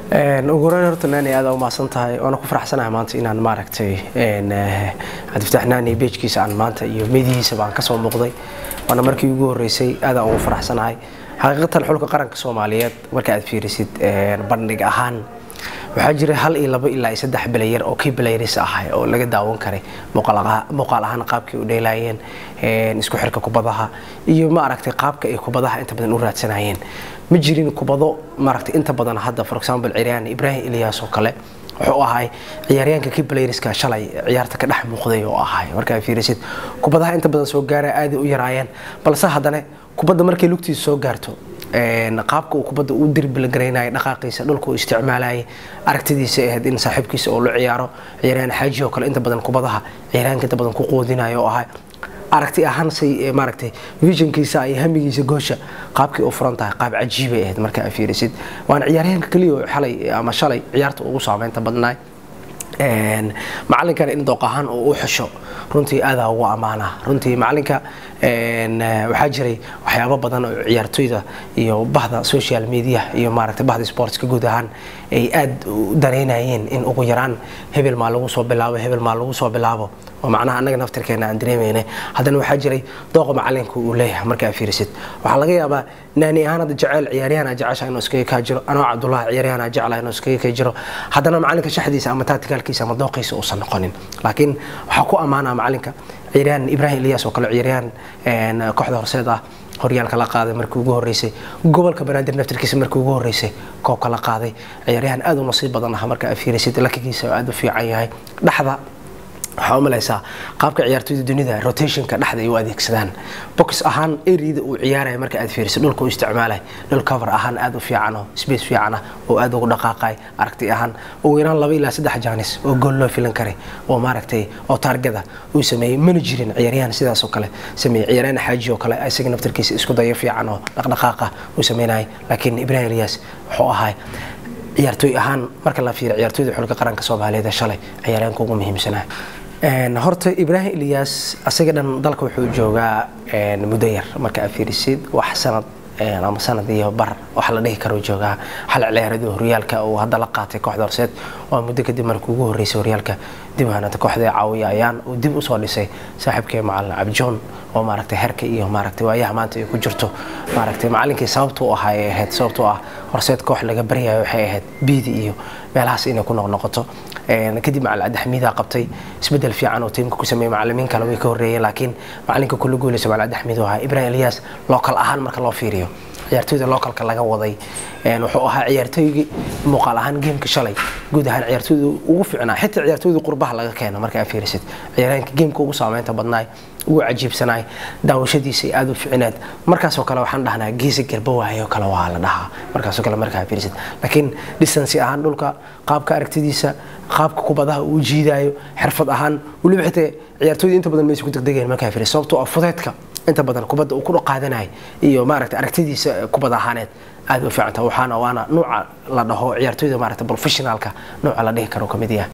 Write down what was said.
Ugu horeyn horta Naani, aad u mahadsan tahay, waana ku faraxsanahay maanta inaan maaragtay Cabdifataax Naani page-kiisa aan maanta iyo medihiisaba aan kasoo muuqday, waana markii ugu horreysay. Aad aan ugu faraxsanahay xaqiiqatan. Xulka qaranka Soomaaliyeed marka aad fiirisid bandhig ahaan, waxaa jira 1 iyo 2 ilaa iyo 3 player oo key players ahay oo laga daawan karay muuqaal ahaan qaabkii u dheelaayeen, isku xirka kubadaha iyo maaragtay qaabka ay kubadaha inta badan u raadsanayeen. Ma jirin kubado maaragtay inta badan. Hadda, for example, ciyaaryahan Ibrahim Ilyas oo kale wuxuu ahay ciyaaryahanka key playerska shalay ciyaarta ka dhex muuqday oo ahay. Markaa fiirisid, kubadaha inta badan soo gaara aad u yaraayeen, balse haddana kubadda markay lugtiisa soo gaarto, qaabka uu kubadda u dribble garaynaya, dhaqaaqiisa, dhulka uu isticmaalayay, aragtidiisa ahayd in saaxiibkiisa oo la ciyaaro, ciyaaryahan Xaaji oo kale, inta badan kubadaha ciyaaryahanka inta badan ku quudinayo oo ahay aragti ahaan say maaragtay visionkiisa iyo hamigiisa goosha qaabkii u furan tahay, qaab cajiibay ahayd marka aad fiirisid. Waana ciyaaryahanka keliya oo xalay ama shalay ciyaarta ugu saameynta badnaay. Macalinkana in dooq ahaan uu u xusho runtii aadaa ugu ammaanaa. Runtii macalinka waxaa jiray waxyaabo badan oo ciyaartoyda iyo bahda social media iyo maaragtay bahda sportska guud ahaan ay aad u dareynayeen in ugu yaraan hebel maa lagu soo bilaabo, hebel maa lagu soo bilaabo, oo macnaha annaga naftirkeena aan dareemeynay. Haddana waxaa jiray dooqa macalinka uu leeyahay. Marka aad fiirisid, waxaa laga yaabaa Naani ahaan hadda jeceel ciyaaryahan aad jeceshahay inuu iskaga kaa jiro, anoo Cabdullahi ciyaaryahan aad jeclahay inuu iskaga kaa jiro, haddana macalinka shaxdiisa ama tacticalkiisa ama dooqiisa uusan noqonin. Laakiin waxaa ku ammaanaa macalinka ciyaaryahan Ibrahim Ilyas oo kale, ciyaaryahan kooxda Horseed ah, horyaalka la qaaday markii ugu horreysay, gobolka Banaadir naftirkiisa markii ugu horreysay koobka la qaaday, ciyaaryahan aad u nasiib badan ah. Marka aad fiirisid, lakigiisa aad u fiican yahay. Dhexda waxaa u malaysaa qaabka ciyaartoyda dunida rotationka dhexda ay u adeegsadaan, box ahaan areada uu ciyaaraya marka aad fiiriso, dhulka uu isticmaalay, dhul cover ahaan aad u fiican oo space fiican ah oo aad ugu dhaqaaqay. Aragti ahaan ugu yaraan 2 ilaa 3 chance oo gool loo filan karay oo maaragtay oo target-ada uu sameeyey, mana jirin ciyaaryahan sidaas oo kale sameeyey. Ciyaaryahan Xaaji oo kale isaga naftarkiisa isku dayo fiican oo dhaqdhaqaaqa uu sameynayay, laakiin Ibrahim Ilyas wuxuu ahay ciyaartoy ahaan marka la fiiriyo ciyaartoyda xulka qaranka Soomaaliyeed ee shalay ciyaaryahanka ugu muhiimsanaa. Horta Ibrahim Ilyas asaga dhan dalka wuxuu joogaa muddo yar. Marka aad fiirisid, wax sanad ama sanad iyo bar wax la dhihi karo joogaa. Hal ciyaareed oo horyaalka uu hadda la qaatay kooxda Horseed waa muddo kadib markii ugu horreysay horyaalka dib u hanata kooxda ay caawiya ayaan uu dib usoo dhisay saaxiibkii macalin Cabdijoon, oo maaragtay herka iyo maaragtay waayaha maanta ay ku jirto maaragtay macalinkii sababta u ahaa ay ahayd. Sababtoo ah Horseed koox laga baryayo waxay ahayd biidi iyo meelahaas inay ku noqnoqoto. Kadib macalin Cabdixamiida qabtay, isbedel fiican oo tiimka ku sameeyey. Macalimiin kale way ka horreeyeen, laakiin macalinka kula guuleysa macalin Cabdixamiid oo ahaa. Ibrahim Ilyas local ahaan marka loo fiiriyo ciyaartoyda localka laga waday, wuxuu ahaa ciyaartoygii muuqaal ahaan gameka shalay guud ahaan ciyaartoyda ugu fiicnaa. Xitaa ciyaartoyda qurbaha laga keeno marka aad fiirisid, ciyaaryahanka gameka ugu saameynta badnaay, ugu cajiibsanaay, daawashadiisa ay aada u ficneed. Markaasoo kale waxaan dhahnaa geesa garba waayo kale waa la dhahaa markaasoo kale markaa fiirisid. Laakiin distance ahaan dhulka, qaabka aragtidiisa, qaabka kubadaha uu jiidaayo, xirfad ahaan weliba xitaa ciyaartoyda inta badan maysa ku degdegeen markaa fiirisid, sababtoo ah fudeedka inta badan kubadda uu ku qaadanay iyo maaragtay aragtidiisa kubad ahaaneed aad u fiicanta. Waxaana waana nuuca la dhaho ciyaartoyda maaragtay professionalka, nuuca la dhihi karo kamid yahay.